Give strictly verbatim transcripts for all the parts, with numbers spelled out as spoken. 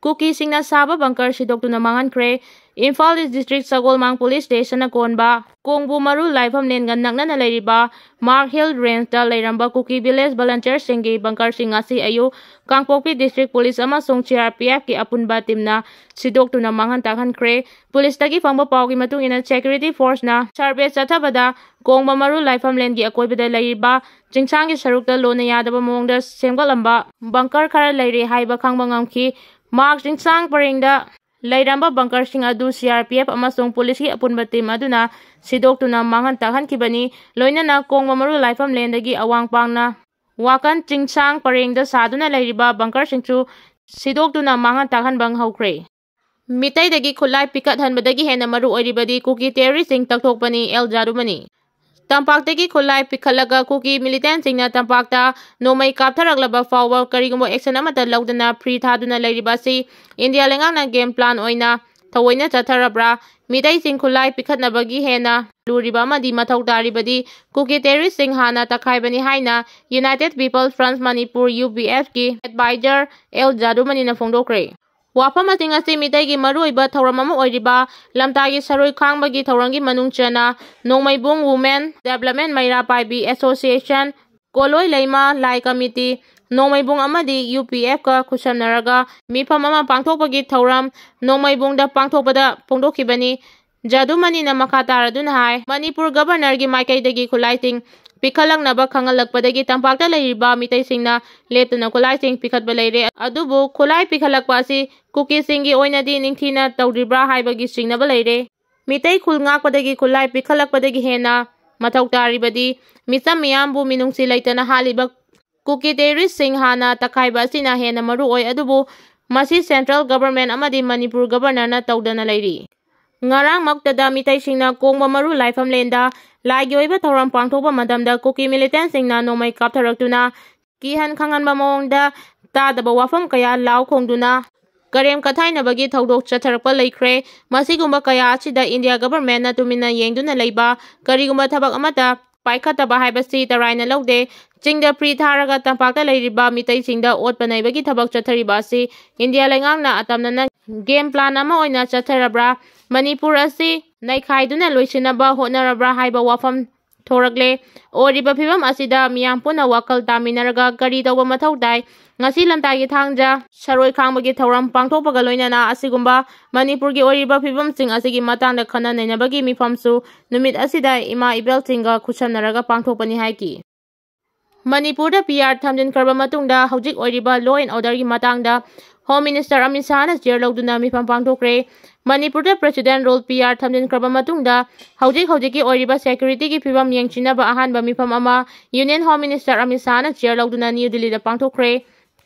ꯀꯨꯀꯤꯁꯤꯡꯅ ꯁꯥꯕ ꯕꯪꯀꯔ ꯁꯤꯗꯣꯛꯇꯨꯅ ꯃꯥꯡꯍꯟꯈ꯭ꯔꯦ꯫ ꯏꯝꯐꯥꯜ ꯏꯁ district ꯁꯒꯣꯜꯃꯥꯡ police ꯁ꯭ꯇꯦꯁꯟꯅ ꯀꯣꯟꯕ ꯀꯣꯡꯕꯨ ꯃꯔꯨ ꯂꯥꯏꯐꯝ ꯂꯦꯟꯒ ꯅꯛꯅꯅ ꯂꯩꯔꯤꯕ ꯃꯥꯔꯛ ꯍꯤꯜ ꯔꯦꯟꯖꯇ ꯂꯩꯔꯝꯕ ꯀꯨꯀꯤ ꯚꯤꯂꯦꯖ ꯚꯣꯂꯟꯇꯤꯌꯔꯁꯤꯡꯒꯤ ꯕꯪꯀꯔꯁꯤꯡ ꯑꯁꯤ ꯑꯌꯨꯛ ꯀꯥꯡꯄꯣꯛꯄꯤ ꯗꯤꯁꯇ꯭ꯔꯤꯛ ꯄꯨꯂꯤꯁ ꯑꯃꯁꯨꯡ ꯁꯤ ꯑꯥꯔ ꯄꯤ ꯑꯦꯐꯀꯤ ꯑꯄꯨꯟꯕ ꯇꯤꯝꯅ ꯁꯤꯗꯣꯛꯇꯨꯅ ꯃꯥꯡꯍꯟ ꯇꯥꯛꯍꯟꯈ꯭ꯔꯦ꯫ ꯄꯨꯂꯤꯁꯇꯒꯤ ꯐꯪꯕ ꯄꯥꯎꯒꯤ ꯃꯇꯨꯡ ꯏꯟꯅ, ꯁꯦꯀ꯭ꯌꯨꯔꯤꯇꯤ ꯐꯣꯔꯁꯅ ꯁꯔꯚꯦ ꯆꯠꯊꯕꯗ ꯀꯣꯡꯕ ꯃꯔꯨ ꯂꯥꯏꯐꯝ ꯂꯦꯟꯒꯤ ꯑꯀꯣꯏꯕꯗ ꯂꯩꯔꯤꯕ ꯆꯤꯡꯁꯥꯡꯒꯤ ꯁꯔꯨꯛꯇ ꯂꯣꯟꯅ ꯌꯥꯗꯕ ꯃꯑꯣꯡꯗ ꯁꯦꯝꯒꯠꯂꯝꯕ ꯕꯪꯀꯔ ꯈꯔ ꯂꯩꯔꯦ ꯍꯥꯏꯕ ꯈꯪꯕ ꯉꯝꯈꯤ꯫ ꯃꯥꯔꯛ ꯆꯤꯡꯁꯥꯡ ꯄꯔꯦꯡꯗ ꯂꯩꯔꯝꯕ ꯕꯪꯀꯔꯁꯤꯡ ꯑꯗꯨ ꯁꯤ ꯑꯥꯔ ꯄꯤ ꯑꯦꯐ ꯑꯃꯁꯨꯡ ꯄꯨꯂꯤꯁꯀꯤ ꯑꯄꯨꯟꯕ ꯇꯤꯝ ꯑꯗꯨꯅ ꯁꯤꯗꯣꯛꯇꯨꯅ ꯃꯥꯡꯍꯟ ꯇꯥꯛꯍꯟꯈꯤꯕꯅꯤ꯫ ꯂꯣꯏꯅꯅ ꯀꯣꯡꯕ ꯃꯔꯨ ꯂꯥꯏꯐꯝ ꯂꯦꯟꯗꯒꯤ ꯑꯋꯥꯡ ꯄꯥꯡꯅ ꯋꯥꯀꯟ ꯆꯤꯡꯁꯥꯡ ꯄꯔꯦꯡꯗ ꯁꯥꯗꯨꯅ ꯂꯩꯔꯤꯕ ꯕꯪꯀꯔꯁꯤꯡꯁꯨ ꯁꯤꯗꯣꯛꯇꯨꯅ ꯃꯥꯡꯍꯟ ꯇꯥꯛꯍꯟꯕ ꯍꯧꯈ꯭ꯔꯦ꯫ ꯃꯤꯇꯩꯗꯒꯤ ꯈꯨꯠꯂꯥꯏ ꯄꯤꯈꯠꯍꯟꯕꯗꯒꯤ ꯍꯦꯟꯅ ꯃꯔꯨ ꯑꯣꯏꯔꯤꯕꯗꯤ ꯀꯨꯀꯤ ꯇꯦꯔꯣꯔꯤꯁꯁꯤꯡ ꯇꯛꯊꯣꯛꯄꯅꯤ, ꯑꯦꯜ ꯖꯥꯗꯨꯃꯅꯤ꯫ ꯇꯝꯄꯥꯛꯇꯒꯤ ꯈꯨꯠꯂꯥꯏ ꯄꯤꯈꯠꯂꯒ ꯀꯨꯀꯤ ꯃꯤꯂꯤꯇꯦꯟꯁꯤꯡꯅ ꯇꯝꯄꯥꯛꯇ ꯅꯣꯡꯃꯩ ꯀꯥꯞꯊꯔꯛꯂꯕ ꯐꯥꯎꯕ ꯀꯔꯤꯒꯨꯝꯕ ꯑꯦꯛꯁꯟ ꯑꯃꯠꯇ ꯂꯧꯗꯅ ꯐ꯭ꯔꯤ ꯊꯥꯗꯨꯅ ꯂꯩꯔꯤꯕ ꯑꯁꯤ ꯏꯟꯗꯤꯌꯥ ꯂꯩꯉꯥꯛꯅ ꯒꯦꯝ ꯄ꯭ꯂꯥꯟ ꯑꯣꯏꯅ ꯊꯑꯣꯏꯅ ꯆꯠꯊꯔꯕ꯭ꯔꯥ? ꯃꯤꯇꯩꯁꯤꯡ ꯈꯨꯠꯂꯥꯏ ꯄꯤꯈꯠꯅꯕꯒꯤ ꯍꯦꯟꯅ ꯂꯨꯔꯤꯕ ꯑꯃꯗꯤ ꯃꯊꯧ ꯇꯥꯔꯤꯕꯗꯤ ꯀꯨꯀꯤ ꯇꯦꯔꯣꯔꯤꯁꯁꯤꯡ ꯍꯥꯟꯅ ꯇꯛꯈꯥꯏꯕꯅꯤ ꯍꯥꯏꯅ united peoples front Manipur, U P ꯑꯦꯐꯀꯤ ꯑꯦꯗꯚꯥꯏꯖꯔ ꯑꯦꯜ ꯖꯥꯗꯨꯃꯅꯤꯅ ꯐꯣꯡꯗꯣꯛꯈ꯭ꯔꯦ꯫ ꯋꯥꯐꯝ ꯑꯁꯤꯡ ꯑꯁꯤ ꯃꯤꯇꯩꯒꯤ ꯃꯔꯨꯑꯣꯏꯕ ꯊꯧꯔꯝ ꯑꯃ ꯑꯣꯏꯔꯤꯕ ꯂꯝꯇꯥꯒꯤ ꯁꯔꯣꯏ ꯈꯥꯡꯕꯒꯤ ꯊꯧꯔꯝꯒꯤ ꯃꯅꯨꯡ ꯆꯟꯅ ꯅꯣꯡꯃꯩꯕꯨꯡ ꯋꯨꯃꯦꯟ ꯗꯦꯕꯂꯞꯃꯦꯟ ꯃꯩꯔꯥ ꯄꯥꯏꯕꯤ ꯑꯦꯁꯣꯁꯤꯌꯦꯁꯟ, ꯀꯣꯂꯣꯏ ꯂꯩꯃ ꯂꯥꯏ ꯀꯃꯤꯇꯤ, ꯅꯣꯡꯃꯩꯕꯨꯡ ꯑꯃꯗꯤ ꯌꯨ ꯄꯤ ꯑꯦꯐꯀ ꯈꯨꯠꯁꯝꯅꯔꯒ ꯃꯤꯐꯝ ꯑꯃ ꯄꯥꯡꯊꯣꯛꯄꯒꯤ ꯊꯧꯔꯝ ꯅꯣꯡꯃꯩꯕꯨꯡꯗ ꯄꯥꯡꯊꯣꯛꯄꯗ ꯐꯣꯡꯗꯣꯛꯈꯤꯕꯅꯤ꯫ ꯖꯥꯗꯨꯃꯅꯤꯅ ꯃꯈꯥ ꯇꯥꯔꯗꯨꯅ ꯍꯥꯏ, ꯃꯅꯤꯄꯨꯔ ꯒꯕꯔꯅꯔꯒꯤ ꯃꯥꯏꯀꯩꯗꯒꯤ ꯈꯨꯠꯂꯥꯏꯁꯤꯡ ꯄꯤꯈꯠꯂꯛꯅꯕ ꯈꯪꯍꯜꯂꯛꯄꯗꯒꯤ ꯇꯝꯄꯥꯛꯇ ꯂꯩꯔꯤꯕ ꯃꯤꯇꯩꯁꯤꯡꯅ ꯂꯦꯞꯇꯅ ꯈꯨꯠꯂꯥꯏꯁꯤꯡ ꯄꯤꯈꯠꯄ ꯂꯩꯔꯦ꯫ ꯑꯗꯨꯕꯨ ꯈꯨꯠꯂꯥꯏ ꯄꯤꯈꯠꯂꯛꯄ ꯑꯁꯤ ꯀꯨꯀꯤꯁꯤꯡꯒꯤ ꯑꯣꯏꯅꯗꯤ ꯅꯤꯡꯊꯤꯅ ꯇꯧꯗ꯭ꯔꯤꯕ꯭ꯔꯥ ꯍꯥꯏꯕꯒꯤ ꯆꯤꯡꯅꯕ ꯂꯩꯔꯦ꯫ ꯃꯤꯇꯩ ꯈꯨꯜ ꯉꯥꯛꯄꯗꯒꯤ ꯈꯨꯠꯂꯥꯏ ꯄꯤꯈꯠꯂꯛꯄꯗꯒꯤ ꯍꯦꯟꯅ ꯃꯊꯧ ꯇꯥꯔꯤꯕꯗꯤ ꯃꯤꯆꯝ ꯃꯤꯌꯥꯝꯕꯨ ꯃꯤꯅꯨꯡꯁꯤ ꯂꯩꯇꯅ ꯍꯥꯠꯂꯤꯕ ꯀꯨꯀꯤ ꯇꯦꯔꯣꯔꯤꯁꯁꯤꯡ ꯍꯥꯟꯅ ꯇꯛꯈꯥꯏꯕ ꯑꯁꯤꯅ ꯍꯦꯟꯅ ꯃꯔꯨ ꯑꯣꯏ꯫ ꯑꯗꯨꯕꯨ ꯃꯁꯤ ꯁꯦꯟꯇ꯭ꯔꯦꯜ ꯒꯕꯔꯃꯦꯟ ꯑꯃꯗꯤ ꯃꯅꯤꯄꯨꯔ ꯒꯕꯔꯅꯔꯅ ꯇꯧꯗꯅ ꯂꯩꯔꯤ꯫ ꯉꯔꯥꯡꯃꯛꯇꯗ ꯃꯤꯇꯩꯁꯤꯡꯅ ꯀꯣꯡꯕ ꯃꯔꯨ ꯂꯥꯏꯐꯝ ꯂꯦꯟꯗ ꯂꯥꯏꯒꯤ ꯑꯣꯏꯕ ꯊꯧꯔꯝ ꯄꯥꯡꯊꯣꯛꯄ ꯃꯇꯝꯗ ꯀꯨꯀꯤ ꯃꯤꯂꯤꯇꯦꯟꯁꯤꯡꯅ ꯅꯣꯡꯃꯩ ꯀꯥꯞꯊꯔꯛꯇꯨꯅ ꯀꯤꯍꯟ ꯈꯪꯍꯟꯕ ꯃꯑꯣꯡꯗ ꯇꯥꯗꯕ ꯋꯥꯐꯝ ꯀꯌꯥ ꯂꯥꯎ ꯈꯣꯡꯗꯨꯅ ꯀꯔꯦꯝ ꯀꯊꯥꯏꯅꯕꯒꯤ ꯊꯧꯗꯣꯛ ꯆꯠꯊꯔꯛꯄ ꯂꯩꯈ꯭ꯔꯦ꯫ ꯃꯁꯤꯒꯨꯝꯕ ꯀꯌꯥ ꯑꯁꯤꯗ ꯏꯟꯗꯤꯌꯥ ꯒꯕꯔꯃꯦꯟꯅ ꯇꯨꯃꯤꯟꯅ ꯌꯦꯡꯗꯨꯅ ꯂꯩꯕ ꯀꯔꯤꯒꯨꯝꯕ ꯊꯕꯛ ꯑꯃꯠꯇ ꯄꯥꯏꯈꯠꯇꯕ ꯍꯥꯏꯕꯁꯤ ꯇꯔꯥꯏꯅ ꯂꯧꯗꯦ꯫ ꯆꯤꯡꯗ ꯐ꯭ꯔꯤ ꯊꯥꯔꯒ ꯇꯝꯄꯥꯛꯇ ꯂꯩꯔꯤꯕ ꯃꯤꯇꯩꯁꯤꯡꯗ ꯑꯣꯠꯄ ꯅꯩꯕꯒꯤ ꯊꯕꯛ ꯆꯠꯊꯔꯤꯕ ꯑꯁꯤ ꯏꯟꯗꯤꯌꯥ ꯂꯩꯉꯥꯛꯅ ꯑꯇꯝꯅꯅ ꯒꯦꯝ ꯄ꯭ꯂꯥꯟ ꯑꯃ ꯑꯣꯏꯅ ꯆꯠꯊꯔꯕ꯭ꯔꯥ? ꯃꯅꯤꯄꯨꯔ ꯑꯁꯤ ꯅꯩꯈꯥꯏꯗꯨꯅ ꯂꯣꯏꯁꯤꯟꯅꯕ ꯍꯣꯠꯅꯔꯕ꯭ꯔꯥ ꯍꯥꯏꯕ ꯋꯥꯐꯝ ꯊꯣꯔꯛꯂꯦ꯫ ꯑꯣꯏꯔꯤꯕ ꯐꯤꯕꯝ ꯑꯁꯤꯗ ꯃꯤꯌꯥꯝ ꯄꯨꯟꯅ ꯋꯥꯈꯜ ꯇꯥꯃꯤꯟꯅꯔꯒ ꯀꯔꯤ ꯇꯧꯕ ꯃꯊꯧ ꯇꯥꯏ? ꯉꯁꯤ ꯂꯝꯇꯥꯒꯤ ꯊꯥꯡꯖ ꯁꯔꯣꯏ ꯈꯥꯡꯕꯒꯤ ꯊꯧꯔꯝ ꯄꯥꯡꯊꯣꯛꯄꯒ ꯂꯣꯏꯅꯅ ꯑꯁꯤꯒꯨꯝꯕ ꯃꯅꯤꯄꯨꯔꯒꯤ ꯑꯣꯏꯔꯤꯕ ꯐꯤꯕꯝꯁꯤꯡ ꯑꯁꯤꯒꯤ ꯃꯇꯥꯡꯗ ꯈꯟꯅ ꯅꯩꯅꯕꯒꯤ ꯃꯤꯐꯝꯁꯨ ꯅꯨꯃꯤꯠ ꯑꯁꯤꯗ ꯏꯃꯥ ꯏꯕꯦꯜꯁꯤꯡꯒ ꯈꯨꯠꯁꯝꯅꯔꯒ ꯄꯥꯡꯊꯣꯛꯄꯅꯤ ꯍꯥꯏꯈꯤ꯫ ꯃꯅꯤꯄꯨꯔꯗ ꯄꯤ ꯑꯥꯔ ꯊꯝꯖꯤꯟꯈ꯭ꯔꯕ ꯃꯇꯨꯡꯗ ꯍꯧꯖꯤꯛ ꯑꯣꯏꯔꯤꯕ law and orderꯒꯤ ꯃꯇꯥꯡꯗ Home Minister ꯑꯃꯤꯠ ꯁꯥꯍꯅ chair ꯂꯧꯗꯨꯅ ꯃꯤꯐꯝ ꯄꯥꯡꯊꯣꯛꯈ꯭ꯔꯦ꯫ ꯃꯅꯤꯄꯨꯔꯗ President Rule, ꯄꯤ ꯑꯥꯔ ꯊꯝꯖꯤꯟꯈ꯭ꯔꯕ ꯃꯇꯨꯡꯗ ꯍꯧꯖꯤꯛ ꯍꯧꯖꯤꯛꯀꯤ ꯑꯣꯏꯔꯤꯕ securityꯒꯤ ꯐꯤꯕꯝ ꯌꯦꯡꯁꯤꯟꯅꯕ ꯑꯍꯥꯟꯕ ꯃꯤꯐꯝ ꯑꯃ Union Home Minister ꯑꯃꯤꯠ ꯁꯥꯍꯅ chair ꯂꯧꯗꯨꯅ ꯅ꯭ꯌꯨ ꯗꯤꯜꯂꯤꯗ ꯄꯥꯡꯊꯣꯛꯈ꯭ꯔꯦ꯫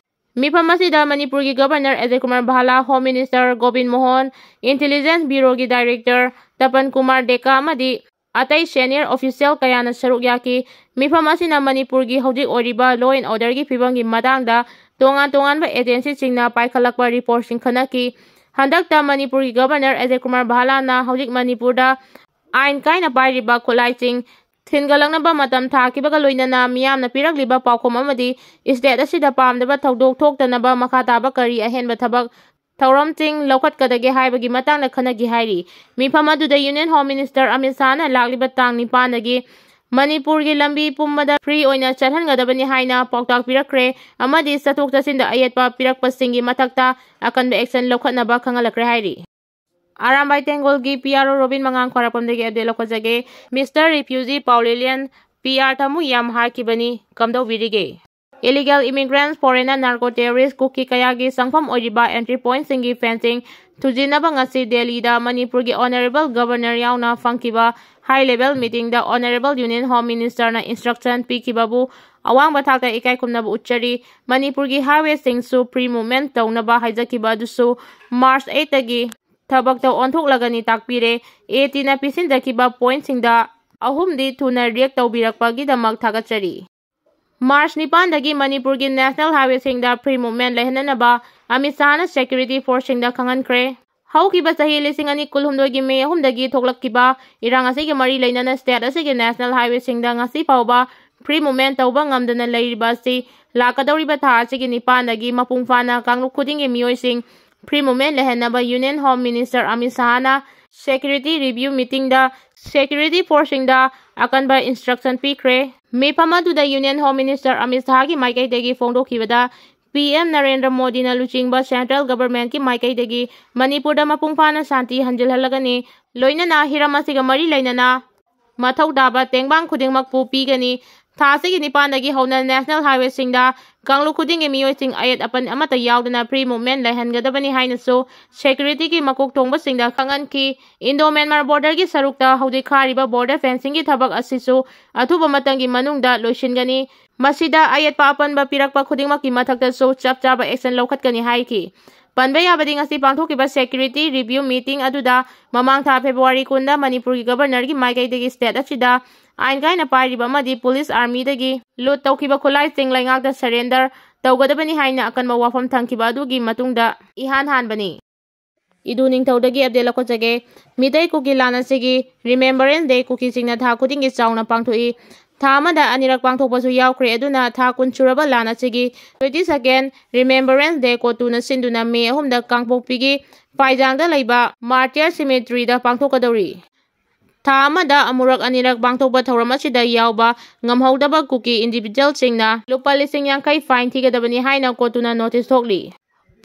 ꯃꯤꯐꯝ ꯑꯁꯤꯗ ꯃꯅꯤꯄꯨꯔꯒꯤ Governor Ajay Kumar ꯚꯥꯂꯥ, Home Minister Gobin Mohan, Intelligence Bureauꯒꯤ Director ꯇꯄꯟ Kumar ꯗꯦꯀꯥ ꯑꯃꯗꯤ ꯑꯇꯩ senior official ꯀꯌꯥꯅ ꯁꯔꯨꯛ ꯌꯥꯈꯤ꯫ ꯃꯤꯐꯝ ꯑꯁꯤꯅ ꯃꯅꯤꯄꯨꯔꯒꯤ ꯍꯧꯖꯤꯛ ꯑꯣꯏꯔꯤꯕ law and orderꯒꯤ ꯐꯤꯕꯝꯒꯤ ꯃꯇꯥꯡꯗ ꯇꯣꯉꯥꯟ ꯇꯣꯉꯥꯟꯕ agencyꯁꯤꯡꯅ ꯄꯥꯏꯈꯠꯂꯛꯄ reportꯁꯤꯡ ꯈꯟꯅꯈꯤ꯫ ꯍꯟꯗꯛꯇ ꯃꯅꯤꯄꯨꯔꯒꯤ Governor ꯑꯖꯌ ꯀꯨꯃꯥꯔ ꯚꯥꯂꯥꯅ ꯍꯧꯖꯤꯛ ꯃꯅꯤꯄꯨꯔꯗ ꯑꯥꯏꯟ ꯀꯥꯏꯅ ꯄꯥꯏꯔꯤꯕ ꯈꯨꯠꯂꯥꯏꯁꯤꯡ ꯊꯤꯟꯒꯠꯂꯛꯅꯕ ꯃꯇꯝ ꯊꯥꯈꯤꯕꯒ ꯂꯣꯏꯅꯅ ꯃꯤꯌꯥꯝꯅ ꯄꯤꯔꯛꯂꯤꯕ ꯄꯥꯎꯈꯨꯝ ꯑꯃꯗꯤ state ꯑꯁꯤꯗ ꯄꯥꯝꯗꯕ ꯊꯧꯗꯣꯛ ꯊꯣꯛꯇꯅꯕ ꯃꯈꯥ ꯇꯥꯕ ꯀꯔꯤ ꯑꯍꯦꯟꯕ ꯊꯕꯛ ꯊꯧꯔꯝꯁꯤꯡ ꯂꯧꯈꯠꯀꯗꯒꯦ ꯍꯥꯏꯕꯒꯤ ꯃꯇꯥꯡꯗ ꯈꯟꯅꯈꯤ ꯍꯥꯏꯔꯤ꯫ ꯃꯤꯐꯝ ꯑꯗꯨꯗ Union Home Minister ꯑꯃꯤꯠ ꯁꯥꯍꯅ ꯂꯥꯛꯂꯤꯕ ꯇꯥꯡ ꯅꯤꯄꯥꯟꯗꯒꯤ ꯃꯅꯤꯄꯨꯔꯒꯤ ꯂꯝꯕꯤ ꯄꯨꯝꯕꯗ free ꯑꯣꯏꯅ ꯆꯠꯍꯟꯒꯗꯕꯅꯤ ꯍꯥꯏꯅ ꯄꯥꯎꯇꯥꯛ ꯄꯤꯔꯛꯈ꯭ꯔꯦ ꯑꯃꯗꯤ ꯆꯠꯊꯣꯛ ꯆꯠꯁꯤꯟꯗ ꯑꯌꯦꯠꯄ ꯄꯤꯔꯛꯄꯁꯤꯡꯒꯤ ꯃꯊꯛꯇ ꯑꯀꯟꯕ action ꯂꯧꯈꯠꯅꯕ ꯈꯪꯍꯜꯂꯛꯈ꯭ꯔꯦ ꯍꯥꯏꯔꯤ꯫ ꯑꯔꯥꯝꯕꯥꯏ ꯇꯦꯡꯒꯣꯜꯒꯤ P R O ꯔꯣꯕꯤꯟ ꯃꯉꯥꯡ ꯈ꯭ꯋꯥꯏꯔꯥꯛꯄꯝꯗꯒꯤ update ꯂꯧꯈꯠꯆꯒꯦ꯫ Mister Refugee ꯄꯥꯎꯂꯦꯂꯤꯌꯟ P R ꯊꯝꯃꯨ ꯌꯥꯝ ꯍꯥꯏꯈꯤꯕꯅꯤ, ꯀꯝꯗꯧꯕꯤꯔꯤꯒꯦ? Illegal immigrants, foreigner, narco terrorist, ꯀꯨꯀꯤ ꯀꯌꯥꯒꯤ ꯆꯪꯐꯝ ꯑꯣꯏꯔꯤꯕ entry pointꯁꯤꯡꯒꯤ fencing ꯊꯨꯖꯤꯟꯅꯕ ꯉꯁꯤ ꯗꯦꯜꯂꯤꯗ ꯃꯅꯤꯄꯨꯔꯒꯤ Honourable Governor ꯌꯥꯎꯅ ꯐꯝꯈꯤꯕ high level meetingꯗ Honourable Union Home Ministerꯅ instruction ꯄꯤꯈꯤꯕꯕꯨ ꯑꯋꯥꯡꯕ ꯊꯥꯛꯇ ꯏꯀꯥꯏ ꯈꯨꯝꯅꯕ ꯎꯠꯆꯔꯤ꯫ ꯃꯅꯤꯄꯨꯔꯒꯤ highwayꯁꯤꯡꯁꯨ free movement ꯇꯧꯅꯕ ꯍꯥꯏꯖꯈꯤꯕ ꯑꯗꯨꯁꯨ March eightꯇꯒꯤ ꯊꯕꯛꯇ ꯑꯣꯟꯊꯣꯛꯂꯒꯅꯤ ꯇꯥꯛꯄꯤꯔꯦ꯫ ATꯅ ꯄꯤꯁꯤꯟꯖꯈꯤꯕ pointꯁꯤꯡꯗ ꯑꯍꯨꯝꯗꯤ ꯊꯨꯅ react ꯇꯧꯕꯤꯔꯛꯄꯒꯤꯗꯃꯛ ꯊꯥꯒꯠꯆꯔꯤ꯫ March ꯅꯤꯄꯥꯟꯗꯒꯤ ꯃꯅꯤꯄꯨꯔꯒꯤ national highwayꯁꯤꯡꯗ free movement ꯂꯩꯍꯟꯅꯅꯕ Amit ꯁꯥꯍꯅ security forceꯁꯤꯡꯗ ꯈꯪꯍꯟꯈ꯭ꯔꯦ꯫ ꯍꯧꯈꯤꯕ ꯆꯍꯤ ꯂꯤꯁꯤꯡ ꯑꯅꯤ ꯀꯨꯟꯍꯨꯝꯗꯣꯏꯒꯤ ꯃꯦ ꯑꯍꯨꯝꯗꯒꯤ ꯊꯣꯛꯂꯛꯈꯤꯕ ꯏꯔꯥꯡ ꯑꯁꯤꯒꯤ ꯃꯔꯤ ꯂꯩꯅꯅ state ꯑꯁꯤꯒꯤ national highwayꯁꯤꯡꯗ ꯉꯁꯤ ꯐꯥꯎꯕ free movement ꯇꯧꯕ ꯉꯝꯗꯅ ꯂꯩꯔꯤꯕ ꯑꯁꯤ ꯂꯥꯛꯀꯗꯧꯔꯤꯕ ꯊꯥ ꯑꯁꯤꯒꯤ ꯅꯤꯄꯥꯟꯗꯒꯤ ꯃꯄꯨꯡ ꯐꯥꯅ ꯀꯥꯡꯂꯨꯞ ꯈꯨꯗꯤꯡꯒꯤ ꯃꯤꯑꯣꯏꯁꯤꯡ free movement ꯂꯩꯍꯟꯅꯕ Union Home Minister Amit ꯁꯍꯥꯅ security review meetingꯗ security forceꯁꯤꯡꯗ ꯑꯀꯟꯕ instruction ꯄꯤꯈ꯭ꯔꯦ꯫ ꯃꯤꯐꯝ ꯑꯗꯨꯗ Union Home Minister ꯑꯃꯤꯠ ꯁꯍꯥꯒꯤ ꯃꯥꯏꯀꯩꯗꯒꯤ ꯐꯣꯡꯗꯣꯛꯈꯤꯕꯗ, PM ꯅꯔꯦꯟꯗ꯭ꯔ ꯃꯣꯗꯤꯅ ꯂꯨꯆꯤꯡꯕ central governmentꯀꯤ ꯃꯥꯏꯀꯩꯗꯒꯤ ꯃꯅꯤꯄꯨꯔꯗ ꯃꯄꯨꯡ ꯐꯥꯅ ꯁꯥꯟꯇꯤ ꯍꯟꯖꯤꯜꯍꯜꯂꯒꯅꯤ, ꯂꯣꯏꯅꯅ ꯍꯤꯔꯝ ꯑꯁꯤꯒ ꯃꯔꯤ ꯂꯩꯅꯅ ꯃꯊꯧ ꯇꯥꯕ ꯇꯦꯡꯕꯥꯡ ꯈꯨꯗꯤꯡꯃꯛꯄꯨ ꯄꯤꯒꯅꯤ꯫ ꯊꯥ ꯑꯁꯤꯒꯤ ꯅꯤꯄꯥꯟꯗꯒꯤ ꯍꯧꯅ national highwayꯁꯤꯡꯗ ꯀꯥꯡꯂꯨꯞ ꯈꯨꯗꯤꯡꯒꯤ ꯃꯤꯑꯣꯏꯁꯤꯡ ꯑꯌꯦꯠ ꯑꯄꯟ ꯑꯃꯠꯇ ꯌꯥꯎꯗꯅ free movement ꯂꯩꯍꯟꯒꯗꯕꯅꯤ ꯍꯥꯏꯅꯁꯨ securityꯒꯤ ꯃꯀꯣꯛ ꯊꯣꯡꯕꯁꯤꯡꯗ ꯈꯪꯍꯟꯈꯤ꯫ Indo-Myanmar borderꯒꯤ ꯁꯔꯨꯛꯇ ꯍꯧꯖꯤꯛ ꯈꯥꯔꯤꯕ border fencingꯒꯤ ꯊꯕꯛ ꯑꯁꯤꯁꯨ ꯑꯊꯨꯕ ꯃꯇꯝꯒꯤ ꯃꯅꯨꯡꯗ ꯂꯣꯏꯁꯤꯟꯒꯅꯤ꯫ ꯃꯁꯤꯗ ꯑꯌꯦꯠꯄ ꯑꯄꯟꯕ ꯄꯤꯔꯛꯄ ꯈꯨꯗꯤꯡꯃꯛꯀꯤ ꯃꯊꯛꯇꯁꯨ ꯆꯞ ꯆꯥꯕ action ꯂꯧꯈꯠꯀꯅꯤ ꯍꯥꯏꯈꯤ꯫ ꯄꯟꯕ ꯌꯥꯕꯗꯤ, ꯉꯁꯤ ꯄꯥꯡꯊꯣꯛꯈꯤꯕ security review meeting ꯑꯗꯨꯗ ꯃꯃꯥꯡ ꯊꯥ February ꯀꯨꯟꯗ ꯃꯅꯤꯄꯨꯔꯒꯤ governorꯒꯤ ꯃꯥꯏꯀꯩꯗꯒꯤ state ꯑꯁꯤꯗ ꯑꯥꯏꯟ ꯀꯥꯏꯅ ꯄꯥꯏꯔꯤꯕ ꯑꯃꯗꯤ police armyꯗꯒꯤ loot ꯇꯧꯈꯤꯕ ꯈꯨꯠꯂꯥꯏꯁꯤꯡ ꯂꯩꯉꯥꯛꯇ surrender ꯇꯧꯒꯗꯕꯅꯤ ꯍꯥꯏꯅ ꯑꯀꯟꯕ ꯋꯥꯐꯝ ꯊꯝꯈꯤꯕ ꯑꯗꯨꯒꯤ ꯃꯇꯨꯡꯗ ꯏꯍꯥꯟ ꯍꯥꯟꯕꯅꯤ꯫ ꯏꯗꯨ ꯅꯤꯡꯊꯧꯗꯒꯤ update ꯂꯧꯈꯠꯆꯒꯦ꯫ ꯃꯤꯇꯩ ꯀꯨꯀꯤ ꯂꯥꯟ ꯑꯁꯤꯒꯤ Remembrance Day ꯀꯨꯀꯤꯁꯤꯡꯅ ꯊꯥ ꯈꯨꯗꯤꯡꯒꯤ ꯆꯥꯎꯅ ꯄꯥꯡꯊꯣꯛꯏ꯫ ꯊꯥ ꯑꯃꯗ ꯑꯅꯤꯔꯛ ꯄꯥꯡꯊꯣꯛꯄꯁꯨ ꯌꯥꯎꯈ꯭ꯔꯦ꯫ ꯑꯗꯨꯅ ꯊꯥ ꯀꯨꯟ ꯁꯨꯔꯕ ꯂꯥꯟ ꯑꯁꯤꯒꯤ twenty second Remembrance Day ꯀꯣꯇꯨꯅ ꯁꯤꯟꯗꯨꯅ ꯃꯦ ꯑꯍꯨꯝꯗ ꯀꯥꯡꯄꯣꯛꯄꯤꯒꯤ ꯐꯥꯏꯖꯥꯡꯗ ꯂꯩꯕ Martyr Cemeteryꯗ ꯄꯥꯡꯊꯣꯛꯀꯗꯧꯔꯤ꯫ ꯊꯥ ꯑꯃꯗ ꯑꯃꯨꯔꯛ ꯑꯅꯤꯔꯛ ꯄꯥꯡꯊꯣꯛꯄ ꯊꯧꯔꯝ ꯑꯁꯤꯗ ꯌꯥꯎꯕ ꯉꯝꯍꯧꯗꯕ ꯀꯨꯀꯤ individualꯁꯤꯡꯅ ꯂꯨꯄꯥ ꯂꯤꯁꯤꯡ ꯌꯥꯡꯈꯩ fine ꯊꯤꯒꯗꯕꯅꯤ ꯍꯥꯏꯅ ꯀꯣꯇꯨꯅ notice ꯊꯣꯛꯂꯤ꯫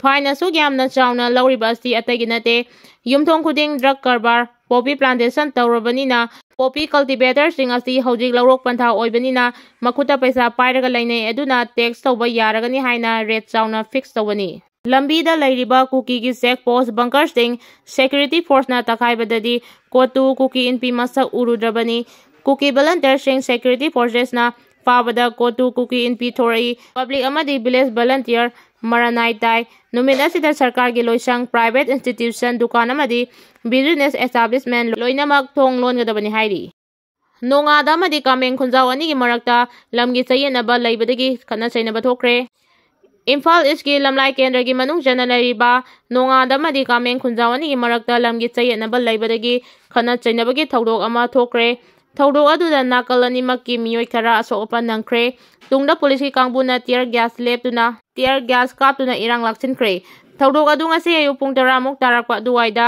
Fine ꯑꯁꯨꯛ ꯌꯥꯝꯅ ꯆꯥꯎꯅ ꯂꯧꯔꯤꯕ ꯑꯁꯤ ꯑꯇꯩꯒꯤ ꯅꯠꯇꯦ, ꯌꯨꯝꯊꯣꯡ ꯈꯨꯗꯤꯡ drug ꯀꯔꯕꯥꯔ, poppy plantation ꯇꯧꯔꯕꯅꯤꯅ poppy cultivatorꯁꯤꯡ ꯑꯁꯤ ꯍꯧꯖꯤꯛ ꯂꯧꯔꯣꯛ ꯄꯟꯊꯥ ꯑꯣꯏꯕꯅꯤꯅ ꯃꯈꯨꯠꯇ ꯄꯩꯁꯥ ꯄꯥꯏꯔꯒ ꯂꯩꯅꯩ, ꯑꯗꯨꯅ tax ꯇꯧꯕ ꯌꯥꯔꯒꯅꯤ ꯍꯥꯏꯅ rate ꯆꯥꯎꯅ fix ꯇꯧꯕꯅꯤ꯫ ꯂꯝꯕꯤꯗ ꯂꯩꯔꯤꯕ ꯀꯨꯀꯤꯒꯤ check post bunkerꯁꯤꯡ security forceꯅ ꯇꯛꯈꯥꯏꯕꯗꯗꯤ ꯀꯣꯇꯨ ꯀꯨꯀꯤ ꯏꯟꯄꯤ ꯃꯁꯛ ꯎꯔꯨꯗ꯭ꯔꯕꯅꯤ꯫ ꯀꯨꯀꯤ volunteerꯁꯤꯡ security forcesꯅ ꯐꯥꯕꯗ ꯀꯣꯇꯨ ꯀꯨꯀꯤ ꯏꯟꯄꯤ ꯊꯣꯔꯛꯏ꯫ Public ꯑꯃꯗꯤ village volunteer ꯃꯔꯥꯅꯥꯏ ꯇꯥꯏ꯫ ꯅꯨꯃꯤꯠ ꯑꯁꯤꯗ ꯁꯔꯀꯥꯔꯒꯤ ꯂꯣꯏꯁꯪ, private institution, ꯗꯨꯀꯥꯟ ꯑꯃꯗꯤ business establishment ꯂꯣꯏꯅꯃꯛ ꯊꯣꯡ ꯂꯣꯟꯒꯗꯕꯅꯤ ꯍꯥꯏꯔꯤ꯫ ꯅꯣꯡꯉꯥꯗ ꯑꯃꯗꯤ ꯀꯥꯃꯦꯡ ꯈꯨꯟꯖꯥꯎ ꯑꯅꯤꯒꯤ ꯃꯔꯛꯇ ꯂꯝꯒꯤ ꯆꯌꯦꯠꯅꯕ ꯂꯩꯕꯗꯒꯤ ꯈꯠꯅ ꯆꯩꯅꯕ ꯊꯣꯛꯈ꯭ꯔꯦ꯫ ꯏꯝꯐꯥꯜ ꯏꯁꯀꯤ ꯂꯝꯂꯥꯏ ꯀꯦꯟꯗ꯭ꯔꯒꯤ ꯃꯅꯨꯡ ꯆꯟꯅ ꯂꯩꯔꯤꯕ ꯅꯣꯡꯉꯥꯟꯗ ꯑꯃꯗꯤ ꯀꯥꯃꯦꯡ ꯈꯨꯟꯖꯥꯎ ꯑꯅꯤꯒꯤ ꯃꯔꯛꯇ ꯂꯝꯒꯤ ꯆꯌꯦꯠꯅꯕ ꯂꯩꯕꯗꯒꯤ ꯈꯠꯅ ꯆꯩꯅꯕꯒꯤ ꯊꯧꯗꯣꯛ ꯑꯃ ꯊꯣꯛꯈ꯭ꯔꯦ꯫ ꯊꯧꯗꯣꯛ ꯑꯗꯨꯗ ꯅꯥꯀꯜ ꯑꯅꯤꯃꯛꯀꯤ ꯃꯤꯑꯣꯏ ꯈꯔ ꯑꯁꯣꯛ ꯑꯄꯟ ꯅꯪꯈ꯭ꯔꯦ꯫ ꯇꯨꯡꯗ ꯄꯨꯂꯤꯁꯀꯤ ꯀꯥꯡꯕꯨꯅ tear gas ꯂꯦꯞꯇꯨꯅ, tear gas ꯀꯥꯞꯇꯨꯅ ꯏꯔꯥꯡ ꯂꯥꯛꯁꯤꯟꯈ꯭ꯔꯦ꯫ ꯊꯧꯗꯣꯛ ꯑꯗꯨ ꯉꯁꯤ ꯑꯌꯨꯛ ꯄꯨꯡ ꯇꯔꯥꯃꯨꯛ ꯇꯥꯔꯛꯄ ꯑꯗꯨꯋꯥꯏꯗ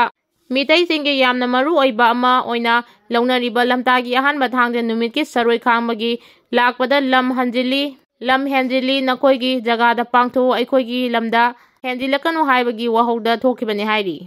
ꯃꯤꯇꯩꯁꯤꯡꯒꯤ ꯌꯥꯝꯅ ꯃꯔꯨ ꯑꯣꯏꯕ ꯑꯃ ꯑꯣꯏꯅ ꯂꯧꯅꯔꯤꯕ ꯂꯝꯇꯥꯒꯤ ꯑꯍꯥꯟꯕ ꯊꯥꯡꯖ ꯅꯨꯃꯤꯠꯀꯤ ꯁꯔꯣꯏ ꯈꯥꯡꯕꯒꯤ ꯂꯥꯛꯄꯗ ꯂꯝ ꯍꯟꯖꯤꯜꯂꯤ, ꯂꯝ ꯍꯦꯟꯖꯤꯜꯂꯤ, ꯅꯈꯣꯏꯒꯤ ꯖꯒꯥꯗ ꯄꯥꯡꯊꯣꯛꯎ, ꯑꯩꯈꯣꯏꯒꯤ ꯂꯝꯗ ꯍꯦꯟꯖꯤꯜꯂꯛꯀꯅꯨ ꯍꯥꯏꯕꯒꯤ ꯋꯥꯍꯧꯗ ꯊꯣꯛꯈꯤꯕꯅꯤ ꯍꯥꯏꯔꯤ꯫